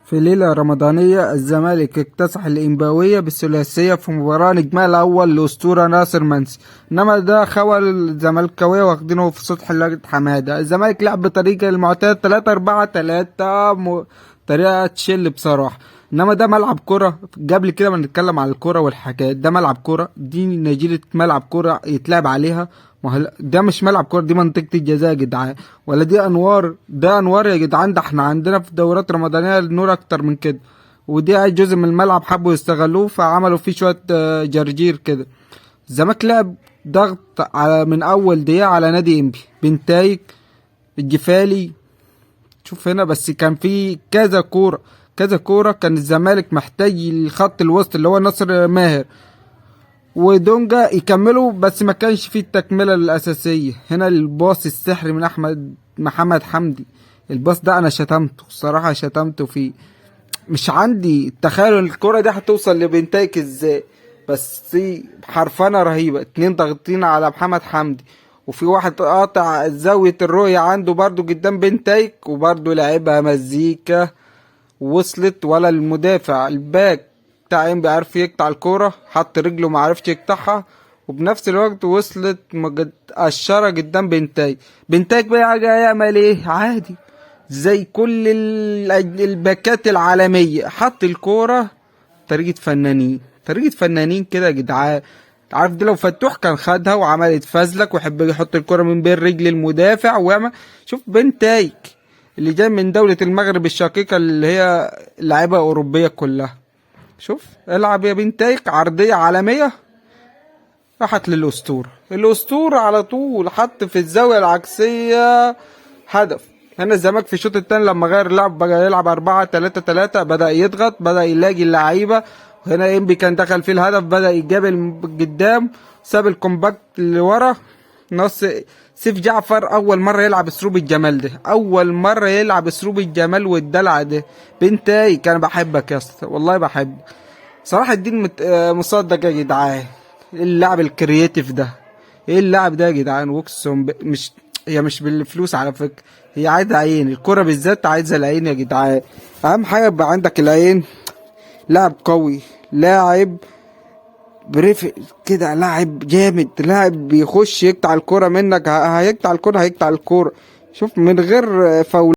في ليلة رمضانية الزمالك اكتسح الإنباوية بالثلاثية في مباراة نجمها الأول لأسطورة ناصر منسي. إنما ده خول الزملكاوية واخدينه في سطح لجنة حمادة. الزمالك لعب بطريقة المعتادة 3-4-3 طريقة تشل بصراحة. إنما ده ملعب كرة، قبل كده ما نتكلم على الكرة والحكايات، ده ملعب كرة، دي نجيلة ملعب كرة يتلعب عليها. ما هو ده مش ملعب كرة، دي منطقة الجزاء يا جدعان، ولا دي أنوار، ده أنوار يا جدعان. ده احنا عندنا في دورات رمضانية النور أكتر من كده، ودي جزء من الملعب حبوا يستغلوه فعملوا فيه شوية جرجير كده. الزمالك لعب ضغط على من أول دقيقة على نادي إنبي، بنتايج الجفالي. شوف هنا بس كان في كذا كورة، كذا كورة كان الزمالك محتاج الخط الوسط اللي هو ناصر ماهر ودونجا يكملوا، بس ما كانش فيه التكملة الأساسية. هنا الباص السحري من أحمد محمد حمدي، الباص ده أنا شتمته الصراحة، شتمته فيه. مش عندي تخيل الكرة دي هتوصل لبنتايك ازاي، بس حرفنة رهيبة. 2 ضاغطين على محمد حمدي، وفي واحد قاطع زاوية الرؤية عنده برضو قدام بنتايك، وبرضو لعبها مزيكا وصلت، ولا المدافع الباك بتاع انبي عارف يقطع الكورة، حط رجله ما عرفش يقطعها، وبنفس الوقت وصلت قشرة قدام بنتايك. بنتايك بقى يعمل ايه؟ عادي زي كل الباكات العالمية، حط الكورة طريقة فنانين، طريقة فنانين كده يا جدعان. عارف دي لو فتوح كان خدها وعمل يتفزلك ويحب يحط الكرة من بين رجل المدافع ويعمل. شوف بنتايك اللي جاي من دولة المغرب الشقيقة اللي هي لعيبة أوروبية كلها. شوف العب يا بنتايك، عرضية عالمية راحت للأسطورة، الأسطورة على طول حط في الزاوية العكسية هدف. هنا الزمالك في الشوط الثاني لما غير اللعب بقى يلعب 4-3-3، بدأ يضغط، بدأ يلاقي اللعيبة. هنا انبي كان دخل فيه الهدف، بدأ يجابل قدام، ساب ال compact اللي ورا. نص سيف جعفر أول مرة يلعب اسلوب الجمال ده، أول مرة يلعب اسلوب الجمال والدلع ده. بنتايك أنا بحبك يا اسطى، والله بحبك. صلاح الدين مصدق يا جدعان، ايه اللعب ال creative ده؟ ايه اللعب ده يا جدعان؟ واقسم مش هي مش بالفلوس على فكرة، هي عايزة عين، الكرة بالذات عايزة العين يا جدعان. أهم حاجة يبقى عندك العين. لاعب قوي، لاعب بريف كده، لاعب جامد، لاعب بيخش يقطع الكرة منك، هيقطع الكرة، هيقطع الكرة. شوف من غير فاول.